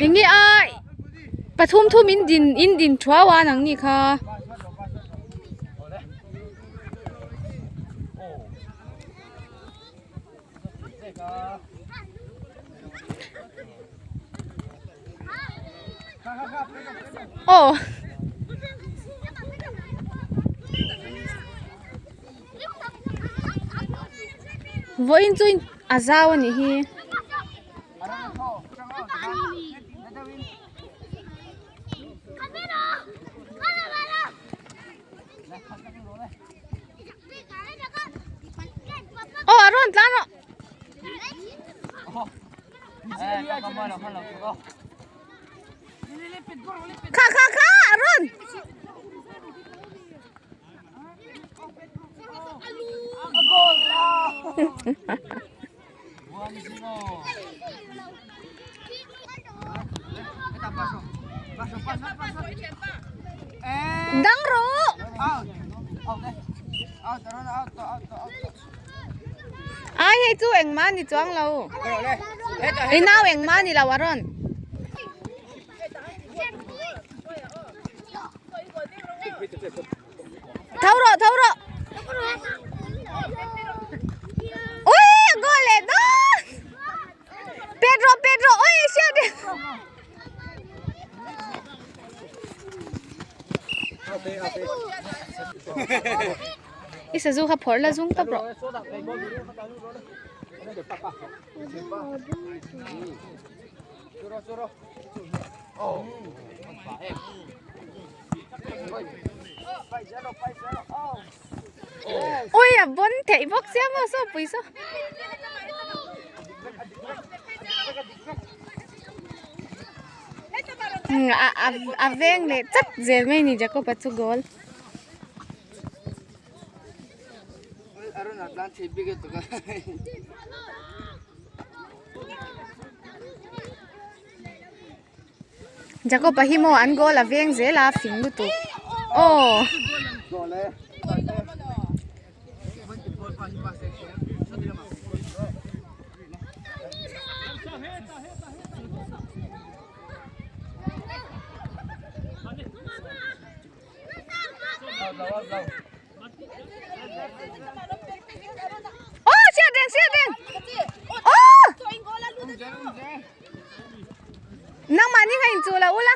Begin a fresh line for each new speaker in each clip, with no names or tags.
Enge a pathum thum in din in din thuau a nang ni kha. Aw. Vawiin chu a zau a nih hi. Aw a rawn tlan rawh. Kha kha kha a rawn. Dang rawh. Ai hei chu engmah ni chuang lo. I nau engmah ni lo a rawn. Tho rawh tho rawh. Ui a goal leh dawn. Pet rawh pet rawh ui hriat I sazu kha phawrh la zung tawp rawh. Ui a bon theih bawk sia maw saw pui saw. A a a veng leh chat zel mai ni Jacob a chu goal. Jacob a hi maw an goal a veng zel a fing lutuk aw. Aw hriat reng hriat reng aw nangmahni kha inchuh lo ula.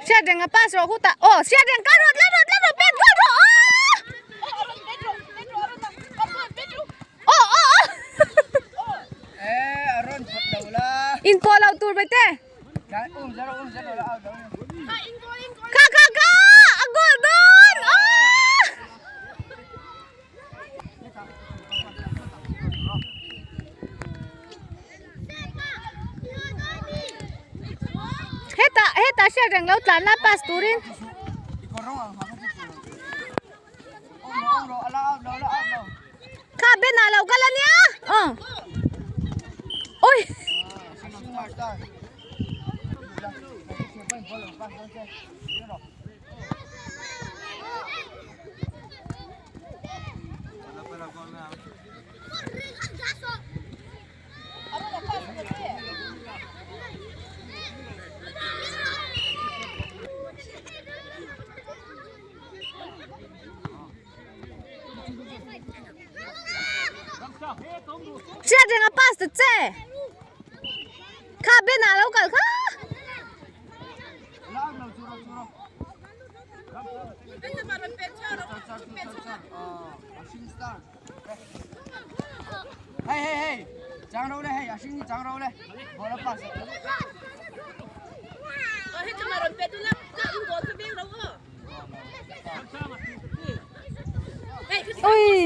Hriat reng a pass rawh hutah aw hriat reng ka rawt la rawt la rawt pet goal rawh aw aw aw in pawh lo tur mai te kha kha kha a goal dawn aw. Hetah hetah hriat reng lo tlan la pass turin. Kha Ben ah lo kal ania. Aw. Oi. Hriat reng a pass ta che. Kha Ben ah lo kal kha. Ui.